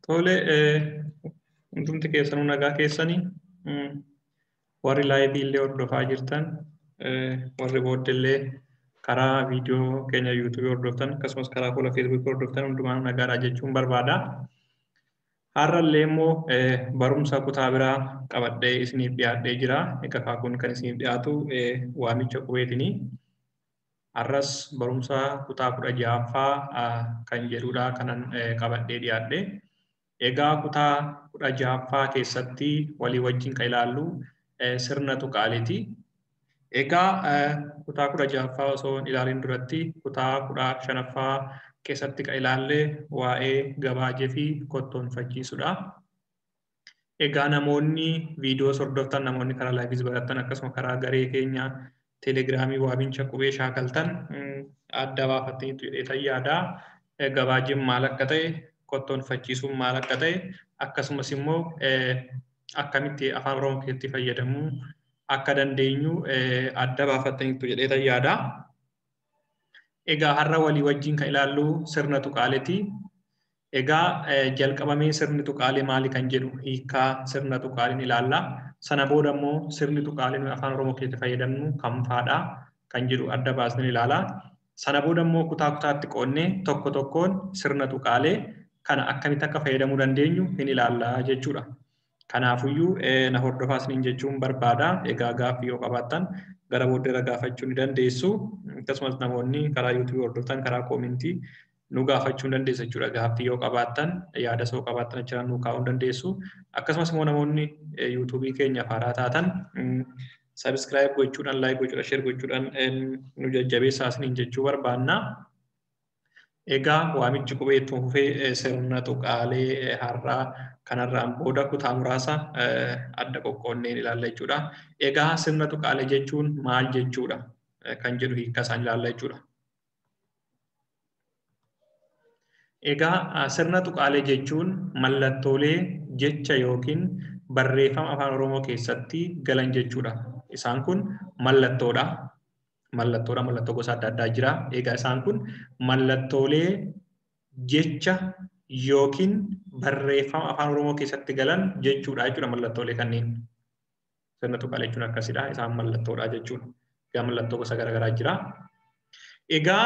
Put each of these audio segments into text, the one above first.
Tole, hundumti keessanuu nagaa keessanii, warri live illee hordofaa jirtan, warri booddeellee karaa viidiyoo keenya yuutuubii hordoftan, akkasumas karaa fuula feesbuukii hordoftan hundumaan nagaadha jechuun barbaada. Har'allee immoo barumsa kutaa biraa qabadhee isiniif dhiyaadhee jira. Egaa kun kan isiniif dhiyaatu waamicha qubeetini. Har'as barumsa kutaa 16ffaa kan jedhudha kanan qabadhee dhiyaadhe. Egaa kutaa 16ffaa keessatti walii wajjin kan ilaallu sirna tuqaaleeti. Egaa kutaa 16ffaa osoo hin ilaalin duratti kutaa 15ffaa keessatti kan ilaalle waa'ee gabaajee fi kottoonfachiisudha. Egaa namoonni viidiyoo hordoftan, namoonni karaa laayiviis baratan, akkasuma karaa garee keenya teelegiraamii waamicha qubee shaakaltan adda baafattaniitu jedhee yaada. Gabaajeen maal akka ta'e, kottoonfachiisuun maal akka ta'e, akkasumas immoo akkamitti afaan Oromoo keessatti fayyadamuu akka dandeenyu adda baafattaniitu jedhee yaada. Egaa har'a walii wajjin kan ilaallu sirna tuqaaleeti. Egaa jalqabamee sirni tuqaalee maali kan jedhu hiikaa sirna tuqaaleen ilaalla. Sana booda immoo sirni tuqaalee nuyi afaan Oromoo keessatti fayyadamnu kam faadha kan jedhu adda baasnee ilaalla. Sana booda immoo kutaa kutaatti qoonnee tokko tokkoon sirna tuqaalee kana akkamitti akka fayyadamuu dandeenyu hin ilaalla jechuudha. Kanaafuyyuu na hordofaa isiniin jechuun barbaada. Egaa gaaffii yoo qabaattan gara booddeerra gaafachuu ni dandeessu. Akkasumas namoonni karaa yuutuubii hordoftan karaa koomentii nu gaafachuu ni dandeessu jechuudha. Gaaffii yoo qabaattan, yaada soo qabaattan achirraan nu kaa'uu ni dandeessu. Akkasumas immoo namoonni yuutuubii keenya haaraa taatan sabiskiraayib gochuudhaan, laayik gochuudhaan, sheer gochuudhaan nu jajjabeessaa isiniin jechuu barbaanna. Egaa waamichi qubee itti fufee sirna tuqaalee har'aa kanarraan booda kutaa muraasa adda qoqqoonneen ilaalla jechuudha. Egaa sirna tuqaalee jechuun maal jechuudha kan jedhu hiika isaan ilaalla jechuudha. Egaa sirna tuqaalee jechuun mallattoolee jecha yookiin barreeffama afaan Oromoo keessatti galan jechuudha. Isaan kun mallattoodha. Mallattoodha, mallattoo gosa adda addaa jira. Egaa isaan kun mallattoolee jecha yookiin barreeffama afaan Oromoo keessatti galan jechuudha jechuudha mallattoolee kanneen. Sirna tuqaalee jechuun akkasidha. Isaan mallattoodha jechuudha. Egaa mallattoo gosa garaagaraa jira. Egaa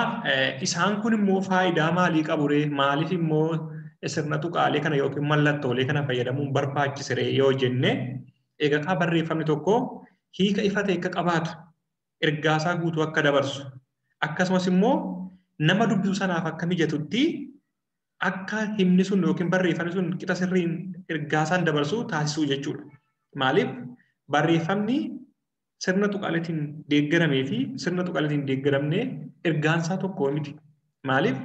isaan kun immoo faayidaa maalii qabu ree? Maaliif immoo sirna tuqaalee kana yookiin mallattoolee kana fayyadamuun barbaachise ree yoo jenne, egaa barreeffamni tokko hiika ifa ta'e akka qabaatu, ergaasaa guutuu akka dabarsu, akkasumas immoo nama dubbisu sanaaf akka mijatutti akka himni sun yookiin barreeffamni sun qixa sirriin ergaasaan dabarsu taasisuu jechuudha. Maaliif barreeffamni sirna tuqaaleetiin deeggaramee fi sirna tuqaaleetiin deeggaramne ergaansaa tokko miti. Maaliif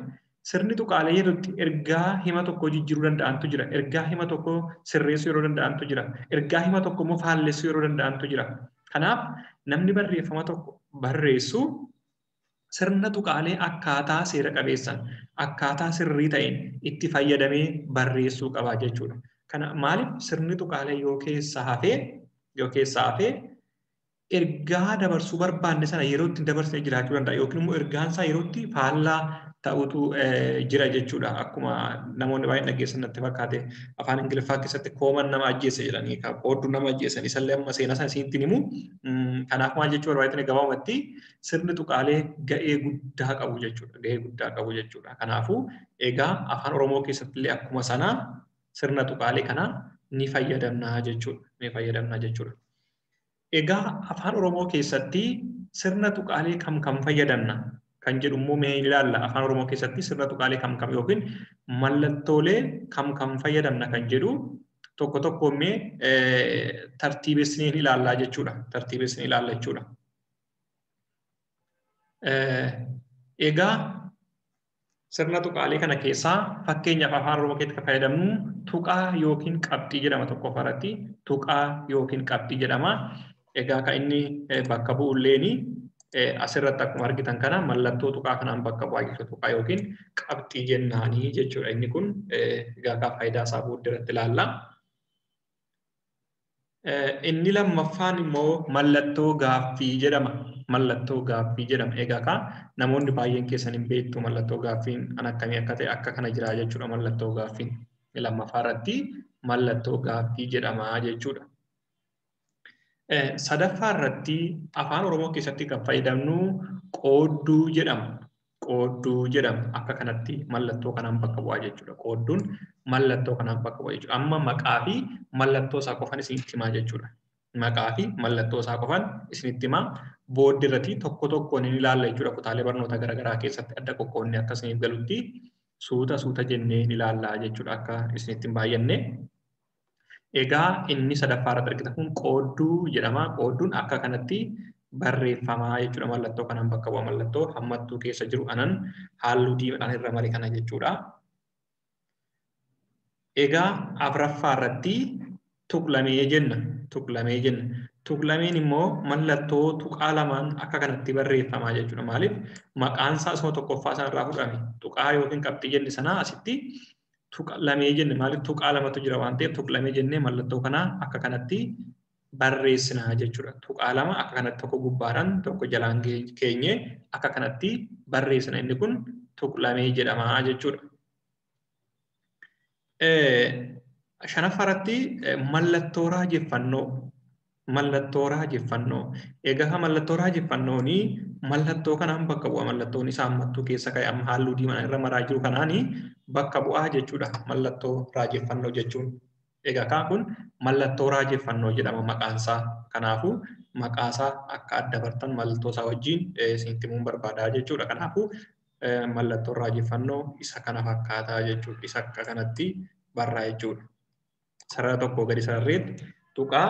sirni tuqaalee yerootti ergaa hima tokko jijjiiruu danda'antu jira. Ergaa hima tokko sirreessuu yeroo danda'antu jira. Ergaa hima tokko immoo faallessuu yeroo danda'antu jira. Kanaaf namni barreeffama tokko barreessu sirna tuqaalee akkaataa seera qabeessan, akkaataa sirrii ta'een itti fayyadamee barreessuu qaba jechuudha. Kana maaliif sirni tuqaalee yoo keessaa hafee ergaa dabarsuu barbaanne sana yeroo itti dabarsine jiraachuu danda'a yookiin immoo ergaan isaa yeroo itti faallaa ta'utu jira jechuudha. Akkuma namoonni baay'een dhageessan natti fakkaate afaan Ingiliffaa keessatti kooman nama ajjeese jedhanii qoodduu nama ajjeesan isallee amma seenaa sana isinitti himu. Kanaaf maal jechuu barbaadani gabaabumatti sirni tuqaalee ga'ee guddaa qabu jechuudha. Ga'ee guddaa qabu jechuudha. Kanaafuu egaa afaan Oromoo keessatti illee akkuma sana sirna tuqaalee kana ni fayyadamna jechuudha. Ni fayyadamna jechuudha. Egaa afaan Oromoo keessatti sirna tuqaalee kam kam fayyadamna kan jedhu immoo mee ilaalla. Afaan Oromoo keessatti sirna tuqaalee kam kam yookiin mallattoolee kam kam fayyadamna kan jedhu tokko tokko mee tartiibessinee ilaallaa jechuudha. Tartiibessinee ilaalla jechuudha. Egaa sirna tuqaalee kana keessaa fakkeenyaaf afaan Oromoo keessatti kan fayyadamnu tuqaa yookiin qabxii jedhama. Tokkoffaa irratti tuqaa yookiin qabxii jedhama. Egaa kan inni bakka bu'ulleeni Asirratti akkuma argitan kana mallattoo tuqaa kanaan bakka bu'aa jechuudha. Tuqaa yookiin qabxii jennaanii jechuudha. Inni kun egaa faayidaa isaa booddee irratti ilaalla. Inni lammaffaan immoo mallattoo gaaffii jedhama. Mallattoo gaaffii jedhama. Egaa namoonni baay'een keessan hin beektu mallattoo gaaffiin an akkamii akka ta'e akka kana jira jechuudha. Mallattoo gaaffiin lammaffaa irratti mallattoo gaaffii jedhama jechuudha. Sadaffaa irratti afaan Oromoo keessatti kan fayyadamnu qoodduu jedhama. Qoodduu jedhama. Akka kanatti mallattoo kanaan bakka bu'aa jechuudha. Qoodduun mallattoo kanaan bakka bu'aa jechuudha. Amma maqaa fi mallattoo isaa qofan isinitti himaa jechuudha. Maqaa fi mallattoo isaa qofan isinitti himaa. Booddee irratti tokko tokkoon ni ilaalla jechuudha. Kutaalee barnoota garaagaraa keessatti adda qoqqoodnee akka isiniif galutti suuta suuta jennee ni ilaalla jechuudha. Akka isinitti hin baay'anne. Egaa inni sadaffaa irratti argitan kun qoodduu jedhama. Qoodduun akka kanatti barreeffamaa jechuudha. Mallattoo kanaan bakka bu'a. Mallattoo hammattuu keessa jiru anan halluu diimaadhaan irra mare kana jechuudha. Egaa afuraffaa irratti tuqlamee jenna. Tuqlamee jenna. Tuqlameen immoo mallattoo tuqaa lamaan akka kanatti barreeffamaa jechuudha. Maaliif maqaan isaa isuma tokkoffaa sana irraa fudhame. Tuqaa yookiin qabxii jenne sanaa asitti tuqlamee jenne. Maaliif tuqaa lamatu jira waan ta'eef tuqlamee jennee mallattoo kanaa akka kanatti barreessina jechuudha. Tuqaa lama akka kanatti tokko gubbaadhaan tokko jalaan keenye akka kanatti barreessina. Inni kun tuqlamee jedhama jechuudha. Shanaffaa irratti mallattoo raajeffannoo. Mallattoo raajeffannoo. Egaa mallattoo raajeffannooni mallattoo kanaan bakka bu'a. Mallattoon isaa hammattuu keessa ka'e amma halluu diimaan irra maraa jiru kanaani bakka bu'aa jechuudha. Mallattoo raajeffannoo jechuun. Egaa kun mallattoo raajeffannoo jedhama maqaan isaa. Kanaafuu maqaa isaa akka adda bartan mallattoo isaa wajjin isinitti himuun barbaadaa jechuudha. Kanaafuu mallattoon raajeffannoo isa kana fakkaataa jechuudha. Isa akka kanatti barraa jechuudha. Sarara tokko gadi sararreetti tuqaa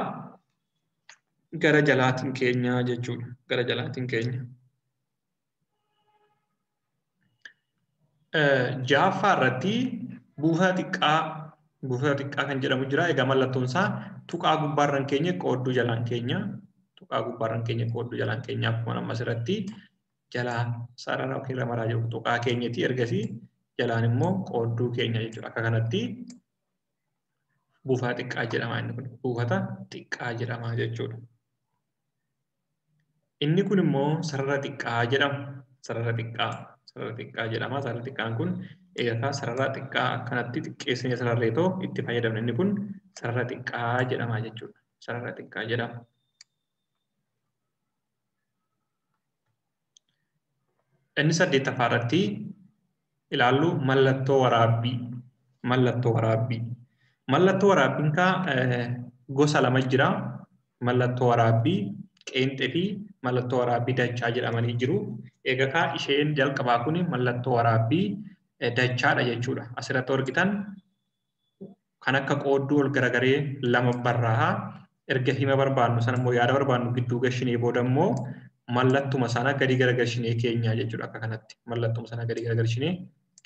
gara jalaatiin keenya jechuudha. Gara jalaatiin keenya. Ja'affaa irratti buufata xiqqaa. Buufata xiqqaa kan jedhamu jira. Egaa mallattoon isaa tuqaa gubbaarraan keenya qoodduu jalaan keenya. Tuqaa gubbaarraan keenya qoodduu jalaan keenya akkuma amma asirratti jalaa sarara yookiin irra maraa jiru tuqaa keenyati. Ergasii jalaan immoo qoodduu keenya jechuudha. Akka kanatti buufata xiqqaa jedhama inni kun. Buufata xiqqaa jedhama jechuudha. Inni kun immoo sarara xiqqaa jedhama. Sarara xiqqaa. Sarara xiqqaa jedhama. Sarara xiqqaan kun egaa sarara xiqqaa akkanatti xiqqeessinee sararreetoo itti fayyadamna. Inni kun sarara xiqqaa jedhama jechuudha. Sarara xiqqaa jedhama. Inni saddeettaffaa irratti ilaallu mallattoo waraabbii. Mallattoo waraabbii. Mallattoo waraabbiin kaa gosa lama jira. Mallattoo waraabbii qeenxee fi mallattoo waraabbii dachaa jedhamanii jiru. Egaa kaa isheen jalqabaa kun mallattoo waraabbii dachaadha jechuudha. Asirratti argitan kan akka qoodduu ol garagaree lama barraa'a. Erga hima barbaannu sana immoo yaada barbaannu gidduu gashinee booda immoo mallattuma sana gadi garagalchinee keenya jechuudha. Akka kanatti mallattuma sana gadi garagalchinee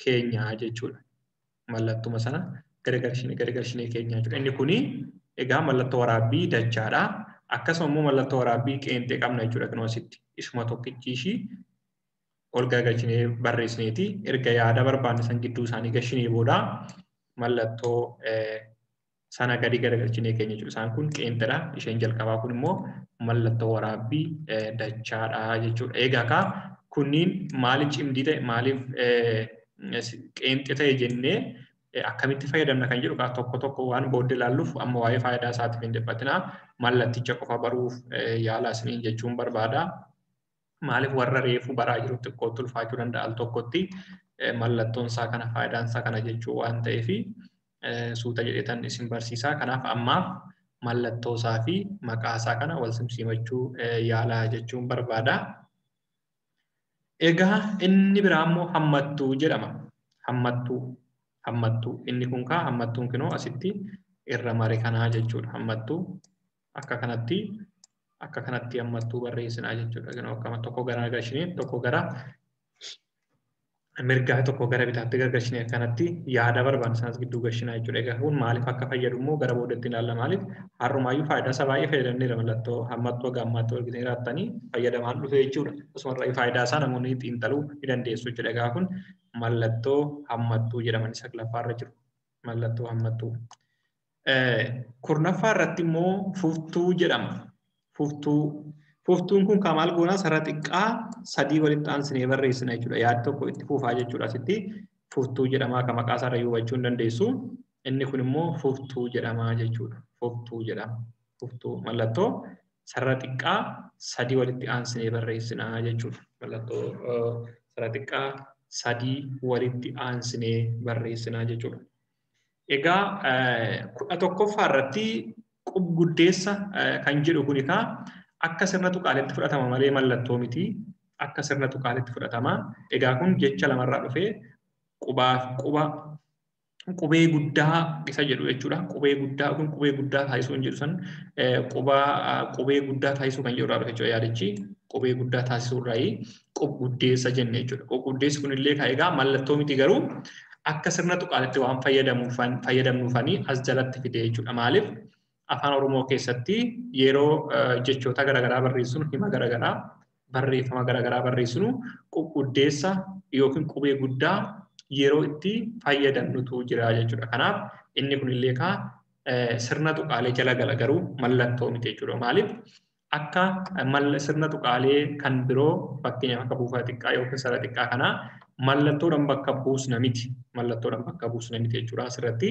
keenya jechuudha. Mallattuma sana garagalchinee keenya jechuudha. Inni kuni egaa mallattoo waraabbii dachaadha. Akkasuma immoo mallattoo waraabbii qeenxee qabna jechuudha. Kunoo asitti isuma tokkichi ishii ol garagalchinee barreessineeti. Erga yaada barbaanne san gidduu isaanii gashinee booda mallattoo sana gadi garagalchinee keenya jechuudha. Isaan kun qeenxeedha. Isheen jalqabaa kun immoo mallattoo waraabbii dachaadha jechuudha. Egaa kaa kunniin maaliif cimdii ta'e maaliif qeenxee ta'e jennee akkamitti fayyadamna kan jedhu tokko tokko waan booddee ilaalluuf amma waa'ee faayidaa isaatiif hin dhiphatinaa. Mallatticha qofa baruuf yaala isiniin jechuun barbaada. Maaliif warra reefu baraa jiru xiqqootti ulfaachuu danda'a al tokkotti mallattoon isaa kana faayidaan isaa kana jechuu waan ta'eef suuta jedhetan isin barsiisaa. Kanaaf ammaaf mallattoo isaa fi maqaa isaa kana wal simsiimachuu yaalaa jechuun barbaada. Egaa inni biraa immoo hammattuu jedhama. Hammattuu. Hammattuu. Inni kun kaa hammattuun kinoo asitti irra mare kanaa jechuudha. Hammattuu akka kanatti hammattuu barreessinaa jechuudha. Kinoo akkama tokko gara galchinee tokko gara mirgaa tokko gara bitaatti gargalchine kanatti yaada barbaanne sanas gidduu galchina jechuudha. Egaa kun maaliif akka fayyadu immoo gara boodatti ilaalla. Maaliif har'umaayyuu faayidaa isaa baay'ee fayyadamneera mallattoo hammattuu haga ammaatti argitanii jiraattanii fayyadamaan dhufe jechuudha. Akkasumarraa faayidaa isaa namoonni xiinxaluu ni dandeessu jechuudha. Egaa kun mallattoo hammattuu jedhaman saglaffaarra jiru. Mallattoo hammattuu. Kurnaffaa irratti immoo fuftuu jedhama. Fuftuu. Fuftuun kun kan maal goonaa sarara xiqqaa sadii walitti aansinee barreessina jechuudha. Yaadi tokko itti fufaa jechuudha. Asitti fuftuu jedhama akka maqaa isaarra hubachuu hin dandeessu. Inni kun immoo fuftuu jedhama jechuudha. Fuftuu jedhama. Fuftuu mallattoo sarara xiqqaa sadii walitti aansinee barreessina jechuudha. Mallattoo sarara xiqqaa sadii walitti aansinee barreessina jechuudha. Egaa 11ffaa irratti qubguddeessa kan jedhu kun egaa akka sirna tuqaaleetti fudhatama malee mallattoo miti. Akka sirna tuqaaleetti fudhatama. Egaa kun jecha lamarraa dhufee qubee guddaa isa jedhu jechuudha. Qubee guddaa kun qubee guddaa taasisuu hin jedhu san qubee guddaa taasisuu kan jedhurraa dhufe jechuudha yaadichi. Qubee guddaa taasisuurraayi qubguddeessa jenne jechuudha. Qubguddeessi kunillee egaa mallattoo miti garuu akka sirna tuqaaleetti waan fayyadamnuufanii as jalatti fide jechuudha. Maaliif afaan Oromoo keessatti yeroo jechoota garaagaraa barreessinu, hima garaagaraa, barreeffama garaagaraa barreessinu qubguddeessa yookiin qubee guddaa yeroo itti fayyadamnutu jira jechuudha. Kanaaf inni kunillee sirna tuqaalee jala gala garuu mallattoo miti jechuudha. Maaliif akka sirna tuqaalee kan biroo fakkeenyaaf akka buufata xiqqaa yookiin sarara xiqqaa kanaa mallattoodhaan bakka buusna miti. Mallattoodhaan bakka buusna miti jechuudha. Asirratti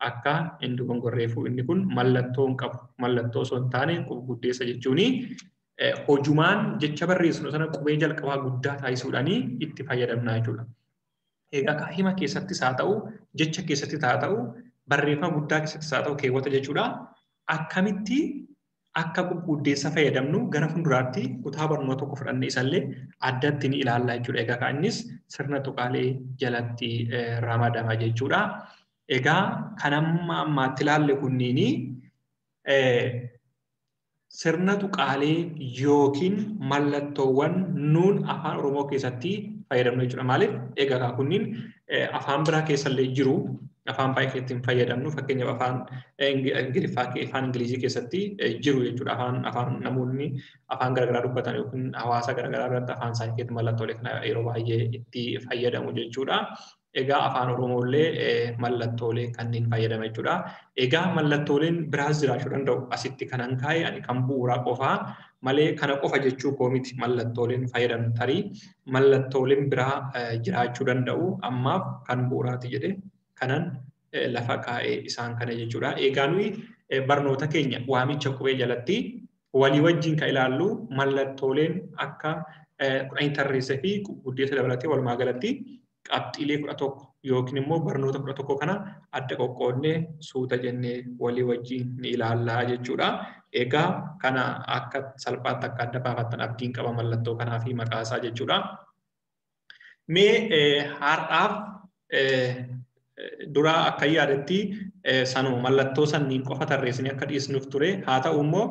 akka inni dogongorreefu inni kun mallattoo hin qabu. Mallattoo osoo hin taane qubguddeessa jechuuni hojumaan jecha barreessinu sana qubee jalqabaa guddaa taasisuudhaan itti fayyadamna jechuudha. Egaa hima keessattis haa ta'u, jecha keessattis haa ta'u, barreeffama guddaa keessattis haa ta'u keewwata jechuudha. Akkamitti akka qubguddeessa fayyadamnu gara fuulduraatti kutaa barnoota tokko fudhannee isallee addatti ni ilaalla jechuudha. Egaa innis sirna tuqaalee jalatti ramadama jechuudha. Egaa kan amma ammaatti ilaalle kunniini sirna tuqaalee yookiin mallattoowwan nuun afaan Oromoo keessatti fayyadamnu jechuudha. Maaliif egaa kunniin afaan biraa keessallee jiru. Afaan baay'ee keessatti hin fayyadamnu. Fakkeenyaaf afaan Ingiliffaa afaan Ingilizii keessatti jiru jechuudha. Afaan namoonni afaan garaagaraa dubbatan yookiin hawaasa garaagaraa biratti afaan isaanii keessatti mallattoolee kana yeroo baay'ee itti fayyadamu jechuudha. Egaa afaan Oromoo illee mallattoolee kanneen fayyadama jechuudha. Egaa mallattooleen biraas jiraachuu danda'u. Asitti kanan kaa'e ani kan bu'uuraa qofaa malee kana qofa jechuu koo miti. Mallattooleen fayyadamnu tarii mallattooleen biraa jiraachuu danda'u. Ammaaf kan bu'uuraati jedhe kanan lafa kaa'ee isaan kana jechuudha. Egaa nuyi barnoota keenya waamicha qubee jalatti walii wajjin kan ilaallu mallattooleen akka 10 tarreessee fi guddeessa dabalatee walumaa galatti qabxiilee 11 yookiin immoo barnoota 11 kana adda qoqqoodnee suuta jennee walii wajjin ni ilaallaa jechuudha. Egaa kana akka salphaatti akka adda baafattan abdiin qaba mallattoo kanaa fi maqaa isaa jechuudha. Mee har'aaf dura akka yaadatti sanuma mallattoo sanniin qofa tarreessinee akka dhiisnuuf ture. Haa ta'u immoo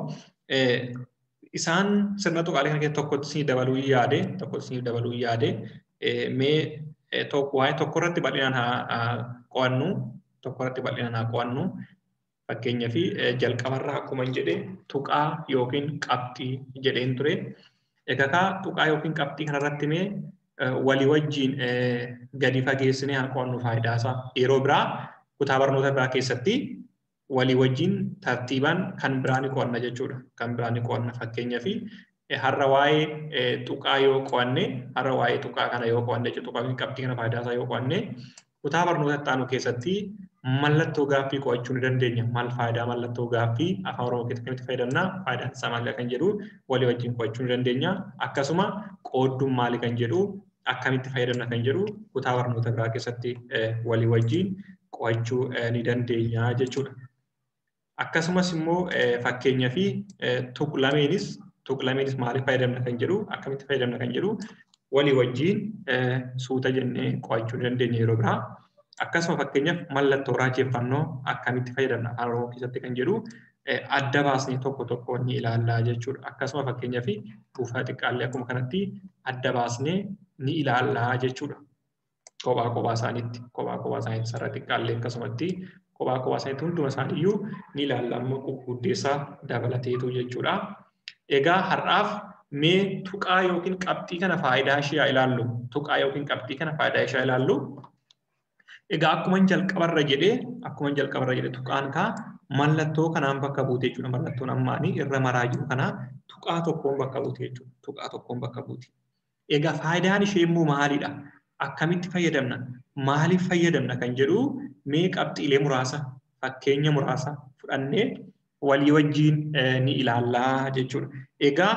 isaan sirna tuqaalee kana keessa tokkotti isinii dabaluu yaade mee waa'ee tokko irratti bal'inaan haa qo'annu fakkeenyaaf jalqabarraa akkuma jedhe tuqaa yookiin qabxii jedheen ture. Egaa tuqaa yookiin qabxii kanarratti mee walii wajjin gadi fageessinee haa qo'annu faayidaa isaa. Yeroo biraa kutaa barnoota biraa keessatti walii wajjin tartiibaan kan biraa ni qo'anna jechuudha. Kan biraa ni qo'anna fakkeenyaaf har'a waa'ee tuqaa yoo qo'anne har'a waa'ee tuqaa kana yoo qo'anne jechuudha. Tuqaa qabxii kana faayidaa isaa yoo qo'anne kutaa barnoota itti aanu keessatti mallattoo gaaffii qo'achuu ni dandeenya. Maal faayidaa mallattoo gaaffii afaan Oromoo keessatti akkamitti fayyadamna? Faayidaan isaa maali kan jedhu walii wajjin qo'achuu ni dandeenya. Akkasuma qoodduun maali kan jedhu akkamitti fayyadamna kan jedhu kutaa barnoota biraa keessatti walii wajjin qo'achuu ni dandeenya jechuudha. Akkasumas immoo fakkeenyaa fi tuqlameenis maaliif fayyadamna kan jedhu akkamitti fayyadamna kan jedhu walii wajjin suuta jennee qo'achuu ni dandeenya yeroo biraa. Akkasuma fakkeenyaaf mallattoo raajeffannoo akkamitti fayyadamna afaan Oromoo keessatti kan jedhu adda baasnee tokko tokko ni ilaalla jechuudha. Akkasuma fakkeenyaaf buufata xiqqaallee akkuma kanatti adda baasnee ni ilaalla jechuudha. Kophaa kophaa isaaniitti, kophaa kophaa isaaniitti sarara xiqqaallee akkasumatti kophaa kophaa isaaniitti hunduma isaaniiyyuu ni ilaalla amma gurguddeessaa dabalateetu jechuudha. Egaa har'aaf mee tuqaa yookiin qabxii kana faayidaa ishee haa ilaallu. Tuqaa yookiin qabxii kana faayidaa ishee haa ilaallu. Egaa akkuma jalqabarra jedhee, akkuma jalqabarra jedhee tuqaan kaa mallattoo kanaan bakka buute jechuudha. Mallattoon ammaanii irra maraa jiru kana tuqaa tokkoon bakka buute jechuudha. Tuqaa tokkoon bakka buute. Egaa faayidaan ishee immoo maalidha? Akkamitti fayyadamna? Maaliif fayyadamna kan jedhu mee qabxiilee muraasa, fakkeenya muraasa fudhannee walii wajjin ni ilaallaa jechuudha. Egaa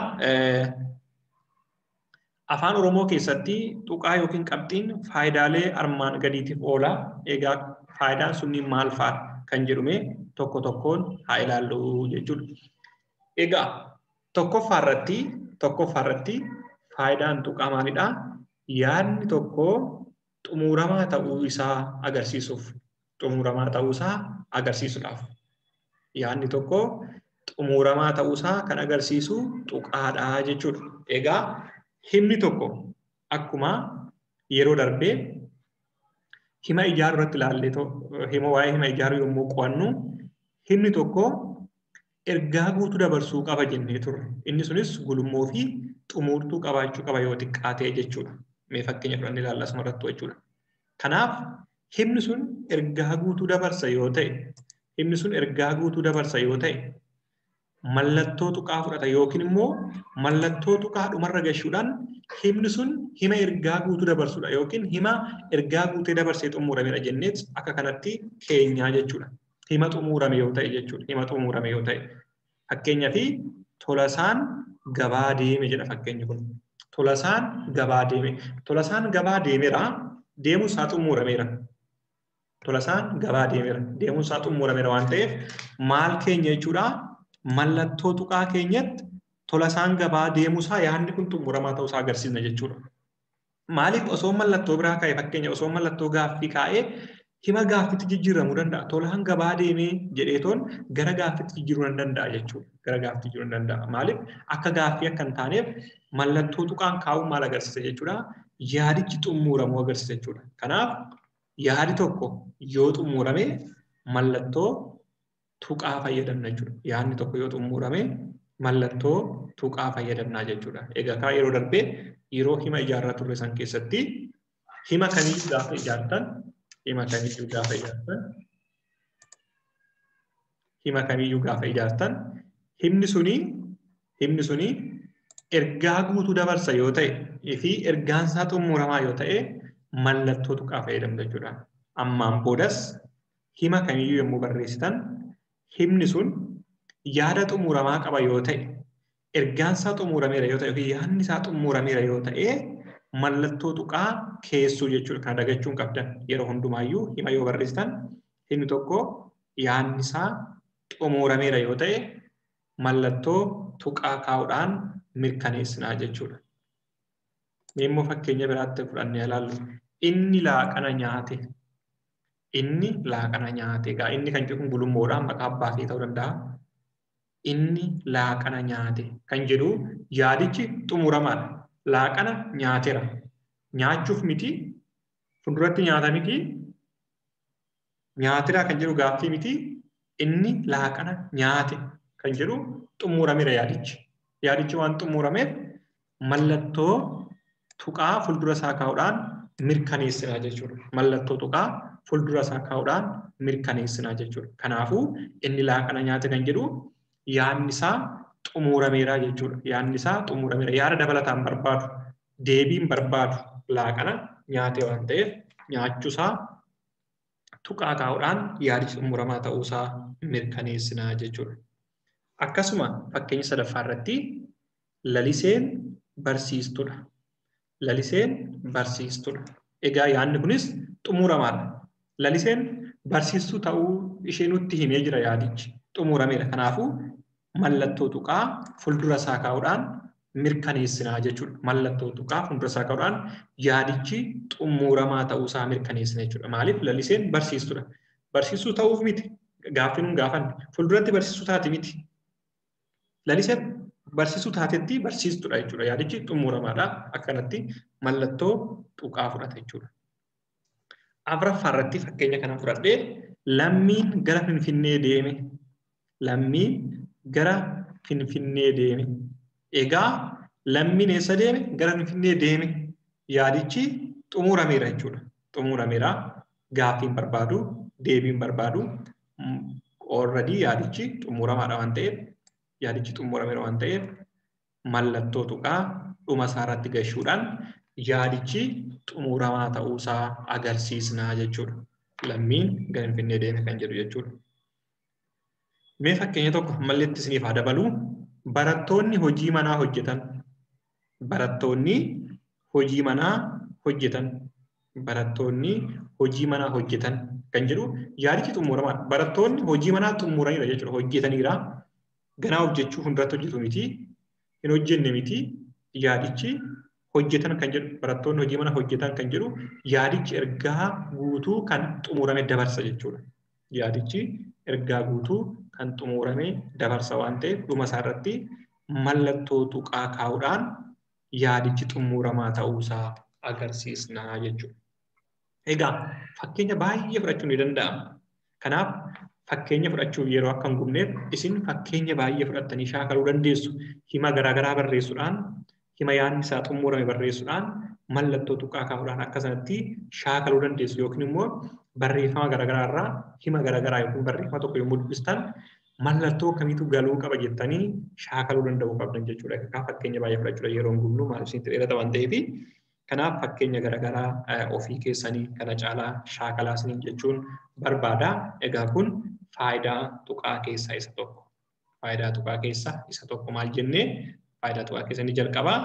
Afaan Oromoo keessatti tuqaa yookiin qabxiin faayidaalee armaan gadiitiif oola. Egaa faayidaan sunniin maal fa'aadha kan jedhume tokko tokkoon haa ilaallu jechuudha. Egaa tokkoffaa irratti faayidaan tuqaa maalidhaa? Yaadni tokko xumuramaa ta'uu isaa agarsiisuuf, xumuramaa ta'uu isaa agarsiisuudhaaf. Yaadni tokko xumuramaa ta'uu isaa kan agarsiisu tuqaadha jechuudha. Egaa himni tokko akkuma yeroo darbee hima ijaaruu irratti ilaallee, hima waa'ee hima ijaaruu yommuu qo'annu, himni tokko ergaa guutuu dabarsuu qaba jennee turre. Inni sunis gulummoo fi xumurtuu qabaachuu qaba yoo xiqqaatee jechuudha. Mee fakkeenya fudhannee ilaalla asuma irratti jechuudha. Kanaaf himni sun ergaa guutuu dabarsa yoo ta'e, himni sun ergaa guutuu dabarsa yoo ta'e, mallattoo tuqaa fudhata yookiin immoo mallattoo tuqaa dhumarra gashuudhaan himni sun hima ergaa guutuu dabarsudha yookiin hima ergaa guutee dabarsee xumuramedha jenneet akka kanatti keenyaa jechuudha. Hima xumurame yoo ta'e jechuudha. Hima xumurame yoo ta'e. Fakkeenyaaf Tolasaan gabaa deeme jedha fakkeenyi kun. Tolasaan gabaa deeme. Tolasaan gabaa deemeera. Deemuun isaa xumurameera. Tolasaan gabaa deemeera. Deemuun isaa xumurameera waan ta'eef maal keenya jechuudha? Mallattoo tuqaa keenyatti Tolasaan gabaa deemuusaa yaadni kun xumuramaa ta'uusaa agarsiisna jechuudha. Maaliif osoo mallattoo biraa kaa'e, fakkeenya osoo mallattoo gaaffii kaa'ee, hima gaaffiitti jijjiiramuu danda'a. Tolaan gabaa deemee jedheetoon gara gaaffiitti jijjiiruu nan danda'a jechuudha. Gara gaaffiitti jijjiiruu nan danda'a. Maaliif akka gaaffii akka hin taaneef mallattoo tuqaan kaa'uun maal agarsiisa jechuudha? Yaadichi xumuramuu agarsiisa jechuudha. Kanaaf yaadi tokko yoo xumurame mallattoo tuqaa fayyadamna jechuudha. Yaadni tokko yoo xumurame mallattoo tuqaa fayyadamnaa jechuudha. Egaa kaa yeroo darbee yeroo hima ijaarraa turre san keessatti hima kamiyyuu gaafa ijaartan, hima kamiyyuu gaafa ijaartan, hima kamiyyuu gaafa ijaartan, himni suni ergaa guutuu dabarsa yoo ta'e fi ergaan isaa xumuramaa yoo ta'e mallattoo tuqaa fayyadamtu jechuudha. Ammaan boodas hima kamiyyuu yommuu barreessitan himni sun yaada xumuramaa qaba yoo ta'e, ergaan isaa xumurameera yoo ta'e yookiin yaadni isaa xumurameera yoo ta'e mallattoo tuqaa keessuu jechuudha. Kana dagachuu hin qabdan. Yeroo hundumaayyuu hima yoo barreessitan himni tokko yaadni isaa xumurameera yoo ta'e mallattoo tuqaa kaa'uudhaan mirkaneessinaa jechuudha. Mee immoo fakkeenya biraatti fudhannee ilaallu. Inni laaqana nyaate. Inni laaqana nyaate. Egaa inni kan jedhu kun gulummoodhaan maqaa abbaa fi ta'uu danda'a. Inni laaqana nyaate kan jedhu yaadichi xumuramaadha. Laaqana nyaateera. Nyaachuuf miti, fuulduratti nyaata miti, nyaateera kan jedhu gaaffii miti, inni laaqana nyaate kan jedhu xumurameera yaadichi. Yaadichi waan xumurameef mallattoo tuqaa fuuldura isaa kaa'uudhaan mirkaneessinaa jechuudha. Mallattoo tuqaa fuuldura isaa kaa'uudhaan mirkaneessinaa jechuudha. Kanaafuu inni laaqana nyaate kan jedhu yaadni isaa xumurameera jechuudha. Yaadni isaa xumurameera. Yaada dabalataan barbaadu, deebiin barbaadu, laaqana nyaate waan ta'eef nyaachuusaa tuqaa kaa'uudhaan yaadichi xumuramaa ta'uusaa mirkaneessinaa jechuudha. Akkasuma fakkeenya sadaffaa irratti Laliseen barsiistuudha. Laliseen barsiistuudha. Egaa yaadni kunis xumuramaadha. Laliseen barsiistuu ta'uu ishee nutti himee jira yaadichi. Xumurameera. Kanaafuu mallattoo tuqaa fuuldura isaa kaa'uudhaan mirkaneessinaa jechuudha. Mallattoo tuqaa fuuldura isaa kaa'uudhaan yaadichi xumuramaa ta'uusaa mirkaneessina jechuudha. Maaliif? Laliseen barsiistuudha. Barsiistuu ta'uuf miti. Gaaffii nun gaafanne. Fuulduratti barsiistuu taati miti. Laliseen barsiistuu taatetti barsiistuudha jechuudha. Yaadichi xumuramaadha. Akkanatti mallattoo tuqaa fudhata jechuudha. Afuraffaa irratti fakkeenya kana fudhadhee lammiin gara Finfinnee deeme. Lammiin gara Finfinnee deeme. Egaa lammiin eessa deeme? Gara Finfinnee deeme. Yaadichi xumurameera jechuudha. Xumurameera. Gaaffiin barbaadu, deebiin barbaadu. Already yaadichi xumuramaadha waan ta'eef, yaadichi xumurameera waan ta'eef mallattoo tuqaa dhuma isaa irratti gashuudhaan yaadichi xumuramaa ta'uusaa agarsiisna jechuudha. Lammiin gara Finfinnee deeme kan jedhu jechuudha. Mee fakkeenya tokko ammallee isiniif haa dabalu. Barattoonni hojii manaa hojjetan. Barattoonni hojii manaa hojjetan. Barattoonni hojii manaa hojjetan kan jedhu yaadichi xumuramaadha. Barattoonni hojii manaa xumuraniidha jechuudha. Hojjetaniira. Ganaa hojjechuu fuulduratti hojjetu miti. Hin hojjenne miti. Yaadichi hojjetan kan jedhu barattoonni hojii manaa hojjetan kan jedhu yaadichi ergaa guutuu kan xumurame dabarsa jechuudha. Yaadichi ergaa guutuu kan xumurame dabarsa waan ta'eef dhuma isaa irratti mallattoo tuqaa kaa'uudhaan yaadichi xumuramaa ta'uusaa agarsiisna jechuudha. Egaa fakkeenya baay'ee fudhachuun ni danda'ama. Kanaaf fakkeenya fudhachuuf yeroo akka hin gubneef isin fakkeenya baay'ee fudhattanii shaakaluu dandeessu. Hima garaagaraa barreessuudhaan, hima yaadni isaa xumurame barreessuudhaan, mallattoo tuqaa kaa'uudhaan akka sanatti shaakaluu dandeessu yookiin immoo barreeffama garaagaraa irraa hima garaagaraa yookiin barreeffama tokko yommuu dubbistan mallattoo akkamiitu galuu qaba jettanii shaakaluu danda'uu qabdan jechuudha. Kanaaf fakkeenya baay'ee fudhachuudha yeroo hin gubnu maaliif isinitti dheerata waan ta'eef. Kanaaf fakkeenya garaagaraa ofii keessanii kana caalaa shaakalaa isiniin jechuun barbaada. Egaa kun faayidaa tuqaa keessaa isa tokko. Faayidaa tuqaa keessaa isa tokko maal jennee faayidaa tuqaa keessaa inni jalqabaa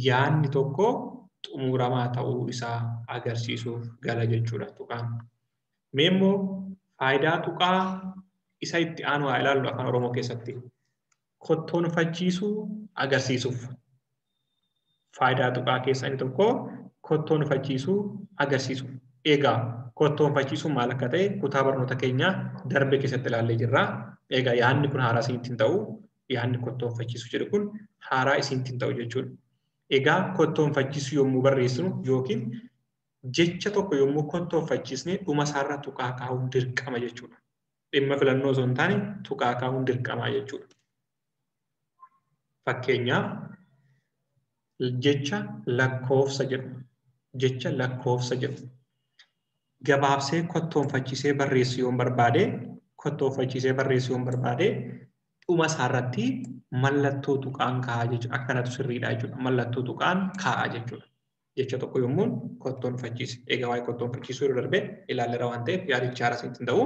yaadni tokko xumuramaa ta'uu isaa agarsiisuuf gala jechuudha tuqaan. Mee immoo faayidaa tuqaa isa itti aanu haa ilaallu afaan Oromoo keessatti. Kottoonfachiisuu agarsiisuuf. Faayidaa tuqaa keessaa inni tokko kottoonfachiisuu agarsiisuuf. Egaa kottoonfachiisuun maal akka ta'e kutaa barnoota keenyaa darbe keessatti ilaallee jirra. Egaa yaadni kun haaraa isinitti hin ta'u. Yaadni kottoonfachiisuu jedhu kun haaraa isinitti hin ta'u jechuudha. Egaa kottoonfachiisuu yommuu barreessinu yookiin jecha tokko yommuu kottoonfachiisne dhuma isaarra tuqaa kaa'uun dirqama jechuudha. Dhimma filannoo osoo hin taane tuqaa kaa'uun dirqama jechuudha. Fakkeenyaaf jecha lakkoofsa jedhu. Jecha lakkoofsa jedhu. Gabaabsee kottoonfachiisee barreessuu yoon barbaade, kottoonfachiisee barreessuu yoon barbaade dhuma isaarratti mallattoo tuqaan kaa'aa jechuudha. Akkanatu sirriidha jechuudha. Mallattoo tuqaan kaa'aa jechuudha. Jecha tokko yommuu kottoonfachiise. Egaa waa'ee kottoonfachiisuu yeroo darbe ilaalleera waan ta'eef yaadichi haaraa isinitti hin ta'u.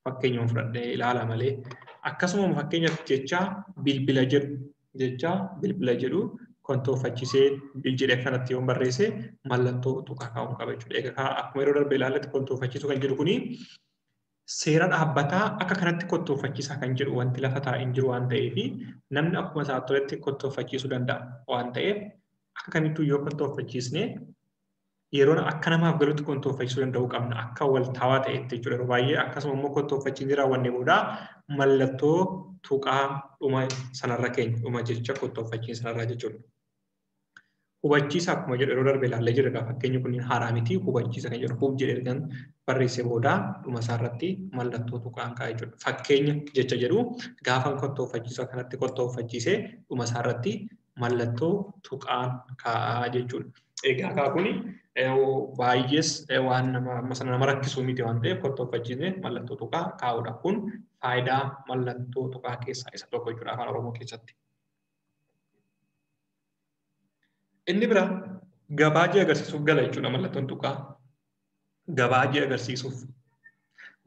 Fakkeenyuma fudhadhee ilaala malee. Akkasuma fakkeenyaaf jecha bilbila jedhu. Jecha bilbila jedhu kottoonfachiisee bil jedhee akkanatti yoon barreesse mallattoo tuqaa kaa'uun qaba jechuudha. Egaa akkuma yeroo darbe ilaalletti kottoonfachiisuu kan jedhu kuni seera dhaabbataa akka kanatti kottoonfachiisaa kan jedhu wanti lafa taa'ee hin jiru waan ta'eef namni akkuma isaa toletti kottoonfachiisuu danda'a waan ta'eef akka kamittuu yoo kottoonfachiisne yeroon akka namaaf galutti kottoonfachiisuu danda'uu qabna akka waltaawaa ta'etti jechuudha. Yeroo baay'ee akkasuma immoo kottoonfachiisni raawwanne booda mallattoo tuqaa dhuma sanarra keenya dhuma jecha kottoonfachiisni sanarraa jechuudha. Hubachiisa akkuma jedhu yeroo darbe ilaallee jirra. Egaa fakkeenyi kun haaraa miti. Hubachiisa kan jedhu hub jedhee ergan barreessee booda dhuma isaarratti mallattoo tuqaan kaa'e jechuudha. Fakkeenya jecha jedhu gaafa kottoonfachiisu akkanatti kottoonfachiisee dhuma isaarratti mallattoo tuqaan kaa'aa jechuudha. Egaa kaa kuni baay'ees waan nama sana nama rakkisuu miti waan ta'eef kottoonfachiisnee mallattoo tuqaa kaa'uudha. Kun faayidaa mallattoo tuqaa keessaa isa tokko jechuudha afaan Oromoo keessatti. Inni biraa gabaajee agarsiisuuf gala jechuudha mallattoon tuqaa. Gabaajee agarsiisuuf.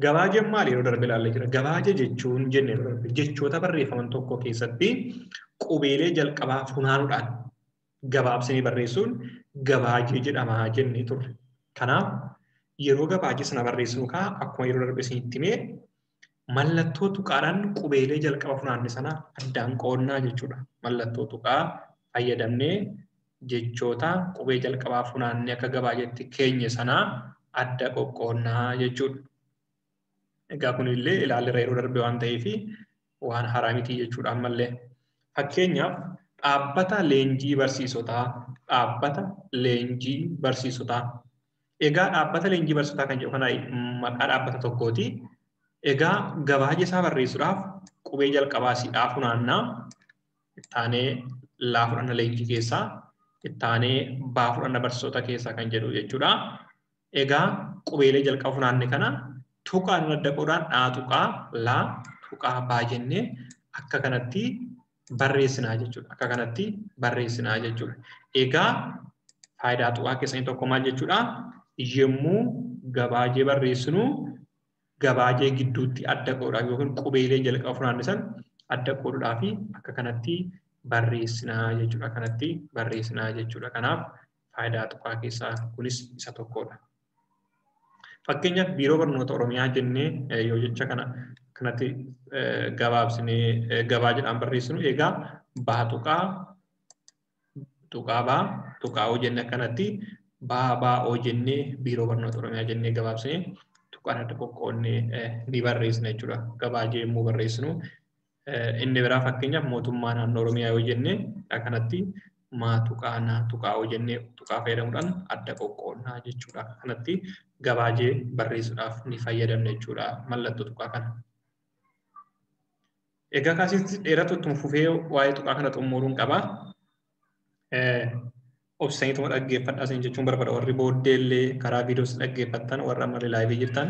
Gabaajeen maali yeroo darbe ilaallee jira. Gabaajee jechuun jenne yeroo darbe jechoota barreeffaman tokko keessatti qubeelee jalqabaa funaanuudhaan gabaabsanii barreessuun gabaajee jedhama jennee turre. Kanaaf yeroo gabaajee sana barreessinu kaa akkuma yeroo darbe isinitti himee mallattoo tuqaadhaan qubeelee jalqaba funaanne sana addaan qoonnaa jechuudha. Mallattoo tuqaa fayyadamnee jechoota qubee jalqabaa funaannee akka gabaajeetti keenye sanaa adda qoqqoonnaa jechuudha. Egaa kunillee ilaalleerra yeroo darbe waan ta'eef waan haaraa miti jechuudha ammallee. Fakkeenyaaf dhaabbata leenjii barsiisotaa, dhaabbata leenjii barsiisotaa. Egaa dhaabbata leenjii barsiisotaa kan jedhu kana maqaa dhaabbata tokkooti. Egaa gabaajee isaa barreessuudhaaf qubee jalqabaa siidhaa funaannaa, ittaanee laa fudhanna leenjii keessaa, ittaanee baa fudhanna barsiisota keessaa kan jedhu jechuudha. Egaa qubeelee jalqaba funaanne kana tuqaan adda qoodaan dhaa tuqaa laa tuqaa baa jennee akka kanatti barreessinaa jechuudha. Akka kanatti barreessinaa jechuudha. Egaa faayidaa tuqaa keessaa inni tokko maal jechuudha? Yommuu gabaajee barreessinu gabaajee gidduutti adda qoodhaa yookiin qubeelee jalqaba funaanne san adda qoodhaa fi akka kanatti barreessinaa jechuudha. Kanatti barreessinaa jechuudha. Kanaaf faayidaa tuqaa keessaa kunis isa tokkodha. Fakkeenyaaf Biiroo Barnoota Oromiyaa jennee yoo jecha kana kanatti gabaabsinee gabaajeedhaan barreessinu egaa baa tuqaa tuqaa baa tuqaa oo jenne akkanatti baa baa oo jennee Biiroo Barnoota Oromiyaa jennee gabaabsinee tuqaan adda qoqqoonnee ni barreessina jechuudha. Gabaajee yommuu barreessinu inni biraa fakkeenyaaf mootummaa naannoo Oromiyaa yoo jenne akkanatti maa tuqaa naa tuqaa oo jennee tuqaa fayyadamuudhaan adda qoqqoonnaa jechuudha. Kanatti gabaajee barreessuudhaaf ni fayyadamna jechuudha mallattoo tuqaa kana. Egaa kaasitti dheeratu ittuma fufee waa'ee tuqaa kana xumuruun qaba. Obsaniituma dhaggeeffadhaa isin jechuun barbaada. Warri booddee illee karaa viidiyoos dhaggeeffattan, warri ammallee laayivii jirtan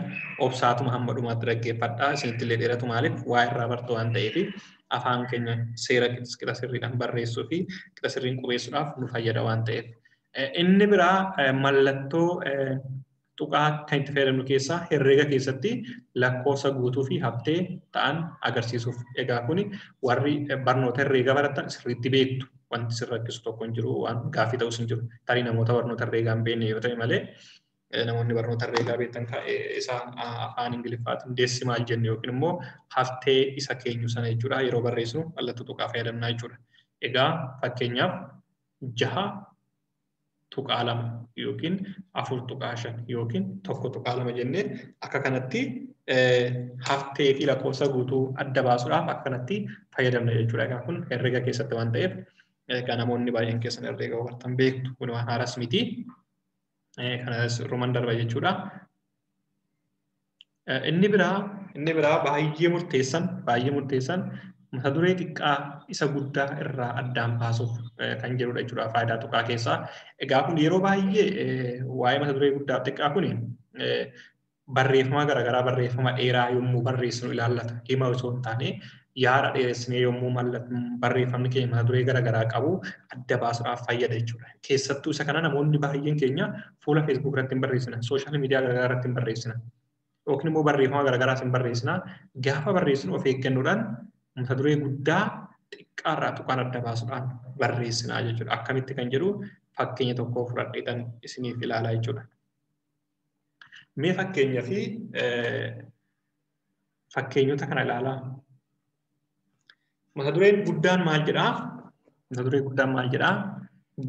obsaatuma hamma dhumaatti dhaggeeffadhaa. Isinitti illee dheeratu maaliif waa irraa bartu waan ta'eef afaan keenya seera qixa sirriidhaan barreessuu fi qixa sirriin qubeessuudhaaf nu fayyada waan ta'eef. Inni biraa mallattoo tuqaa kan itti fayyadamnu keessaa herreega keessatti lakkoofsa guutuu fi haftee ta'an agarsiisuuf. Egaa kuni warri barnoota herreega baratan sirriitti beektu. Wanti sin rakkisu tokko hin jiru, waan gaaffii ta'us hin jiru. Tarii namoota barnoota herreegaa hin beekne yoo ta'e malee namoonni barnoota herreegaa beektan isa afaan Ingiliffaatiin decimal jenne yookiin immoo haftee isa keenyu sana jechuudha. Yeroo barreessinu mallattoo tuqaa fayyadamnaa jechuudha. Egaa fakkeenyaaf 6.2 yookiin 4.5 yookiin 1.2 jennee akka kanatti haftee fi lakkoofsa guutuu adda baasuudhaaf akka kanatti fayyadamna jechuudha. Egaa kun herreega keessatti waan ta'eef egaa namoonni baay'een keessan herreega hubattan beektu kun waan haaras miti. Kanas ruman darba jechuudha. Inni biraa baay'ee murteessan mata duree xiqqaa isa guddaa irraa addaan baasuuf kan jedhudha jechuudha faayidaa tuqaa keessaa. Egaa kun yeroo baay'ee waa'ee mata duree guddaa xiqqaa kun barreeffama garaagaraa barreeffama dheeraa yommuu barreessinu ilaallata. Hima osoo hin taane yaada dheeressinee yommuu barreeffamni keenya mata duree garaagaraa qabu adda baasuudhaaf fayyada jechuudha. Keessattuu isa kana namoonni baay'een keenya fuula Facebook irratti hin barreessina, sooshaal miidiyaa garaagaraa irratti hin barreessina. Yookiin immoo barreeffama garaagaraas hin barreessina. Gaafa barreessinu of eeggannoodhaan mata duree guddaa xiqqaarraa tuqaan adda baasuudhaan barreessinaa jechuudha. Akkamitti kan jedhu fakkeenya tokko fudhadheetan isiniif ilaalaa jechuudha. Mee fakkeenyaa fi fakkeenyota kana ilaalaa. Mata dureen guddaan maal jedhaa? Mata duree guddaan maal jedhaa?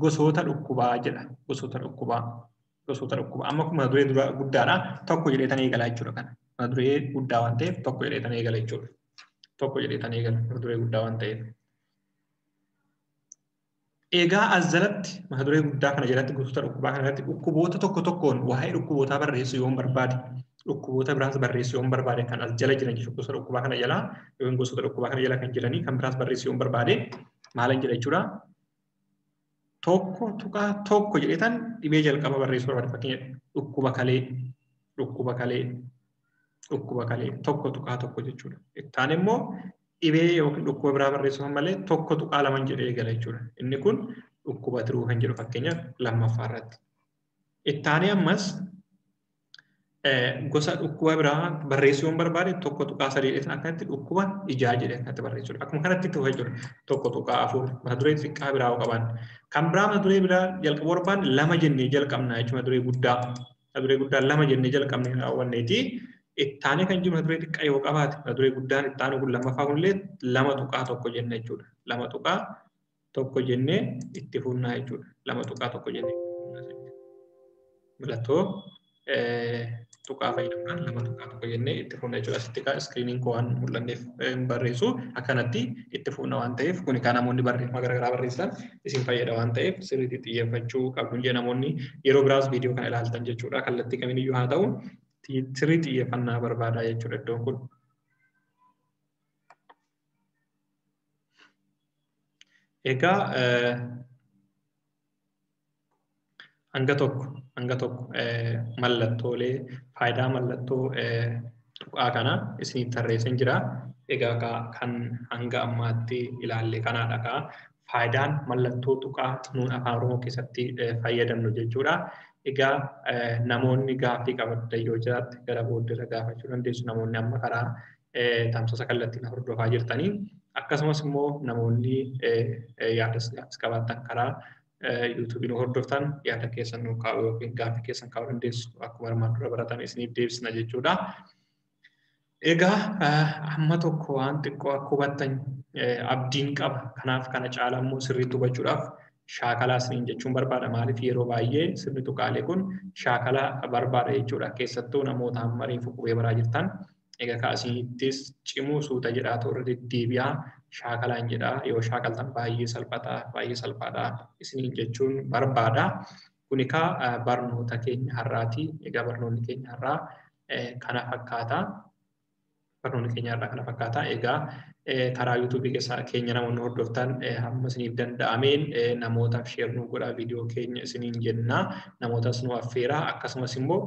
Gosoota dhukkubaa jedha. Gosoota dhukkubaa. Gosoota dhukkubaa. Amma kun mata duree guddaadha. Tokko jedheetan eegalaa jechuudha kana. Mata duree guddaa waan ta'eef tokko jedheetan eegala jechuudha. Tokko jedheetan eegala mata duree guddaa waan ta'eef. Egaa as jalatti mata duree guddaa kana jalatti gosoota dhukkubaa kana jalatti dhukkuboota tokko tokkoon waa'ee dhukkubootaa barreessuu yoon barbaade dhukkuboota biraas barreessuu yoon barbaade kan as jala jiran jechuudha. Gosoota dhukkubaa kana jalaa yookiin gosoota dhukkubaa kana jala kan jiranii kan biraas barreessuu yoon barbaade maalan jedha jechuudha. 1.1 jedheetan dhibee jalqaba barreessuu barbaade fakkeenya dhukkuba kalee dhukkuba kalee dhukkuba kalee 1.1 jechuudha. Ittaan immoo dhibee yookiin dhukkuba biraa barreessuu malee 1.2 jedhee eegala jechuudha. Inni kun dhukkuba tiruu kan jedhu fakkeenyaaf lammaffaa irratti. Ittaanee ammas gosa dhukkuba biraa barreessuu yoon barbaade 1.3 jedheetan akkanatti dhukkuba ijaa jedhee akkanatti barreessuudha. Akkuma kanatti itti fufa jechuudha. 1.4 mata duree xiqqaa biraa yoo qabaanne. Kan biraa mata duree biraa jalqabuu barbaanne 2 jennee jalqabna jechuudha mata duree guddaa. Mata duree guddaa 2 jennee jalqabnee raawwanneeti. Ittaanee kan jiru mata duree xiqqaa yoo qabaate mata duree guddaan ittaanu kun lammaffaa kunillee 2.1 jenne jechuudha. 2.1 jennee itti fufnaa jechuudha. 2.1 jennee mallattoo Tuqaa fayyadamuudhaan 2.1 jennee itti fufna jechuudha. Asitti kaa iskiriiniin koo waan mul'anneef barreessu akkanatti itti fufna waan ta'eef kun kaa namoonni barreeffama garaagaraa barreessan isin fayyada waan ta'eef sirriitti xiyyeeffachuu qabdu jee namoonni yeroo biraas viidiyoo kana ilaaltan jechuudha. Kallattii kamiiniyyuu haa ta'u sirrii xiyyeeffannaa barbaada jechuudha iddoon kun. Egaa hanga tokko mallattoolee faayidaa mallattoo tuqaa kana isiniif tarreessan jira. Egaa kan hanga ammaatti ilaalle kanaadha kaa faayidaan mallattoo tuqaa nuun afaan Oromoo keessatti fayyadamnu jechuudha. Egaa namoonni gaaffii qabdan yoo jiraatte gara booddeerra gaafachuu dandeessu. Namoonni amma karaa tamsaasa kallattiin hordofaa jirtanii akkasumas immoo namoonni yaada qabaatan karaa yuutuubii nu hordoftan yaada keessan nu kaa'uu yookiin gaaffii keessan kaa'uu dandeessu akkuma armaan dura baratan isiniif deebisna jechuudha. Egaa amma tokko waan xiqqoo akka hubattan abdiin qaba. Kanaaf kana caalaa immoo sirriitti hubachuudhaaf shaakalaa isiniin jechuun barbaada. Maaliif yeroo baay'ee sirni tuqaalee kun shaakala barbaada jechuudha. Keessattuu namoota amma reefu qubee baraa jirtan egaa kaasittis cimuu suuta jedhaa toora deddeebi'aa shaakalaan jedhaa yoo shaakaltan baay'ee salphataa baay'ee salphaadha isiniin jechuun barbaada. Kuni kaa barnoota keenya har'aati. Egaa barnoonni keenya har'aa kana fakkaata. Barnoonni keenya har'aa kana fakkaata. Egaa karaa yuutuubii keessaa keenya namoonni hordoftan hamma isiniif danda'ameen namootaaf sheer nuu godhaa viidiyoo keenya isiniin jenna. Namootas nu affeeraa. Akkasumas immoo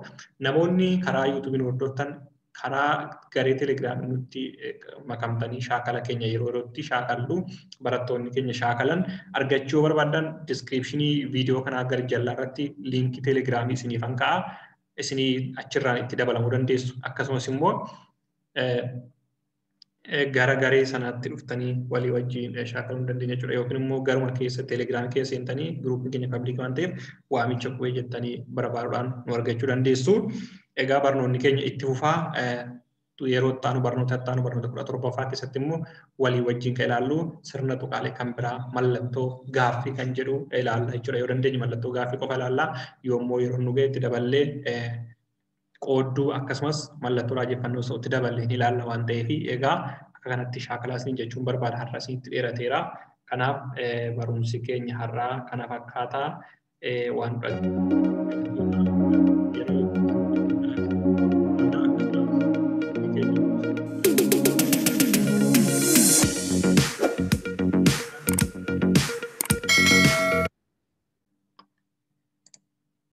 namoonni karaa yuutuubii nu hordoftan karaa garee telegiraamii nutti makamtanii shaakala keenya yeroo yerootti shaakallu barattoonni keenya shaakalan argachuu barbaadan diskiripshinii viidiyoo kanaa gara jalaa irratti liinkii telegiraamii isiniifan ka'a. Isinii achirraan itti dabalamuu dandeessu. Akkasumas immoo gara garee sanaatti dhuftanii walii wajjin shaakaluu dandeenya jechuudha. Yookiin immoo garuma keessa telegiraamii keessa seentanii giruupiin keenya pabliikii waan ta'eef waamicha qubee jettanii barbaaduudhaan nu argachuu dandeessu. Egaa barnoonni keenya itti fufaa yeroo itti aanu barnoota itti aanu barnoota 17ffaa keessatti immoo walii wajjin kan ilaallu sirna tuqaalee kan biraa mallattoo gaaffii kan jedhu ilaalla jechuudha. Yoo dandeenye mallattoo gaaffii qofa ilaalla. Yoommoo yeroo nu ga'e itti daballee qoodduu akkasumas mallattoo raajeffannoo itti daballee ni ilaalla waan ta'eef egaa akka kanatti shaakalaa isiniin jechuun barbaada har'a isinitti dheerateera. Kanaaf barumsi keenya har'aa kana fakkaataa waan yeroo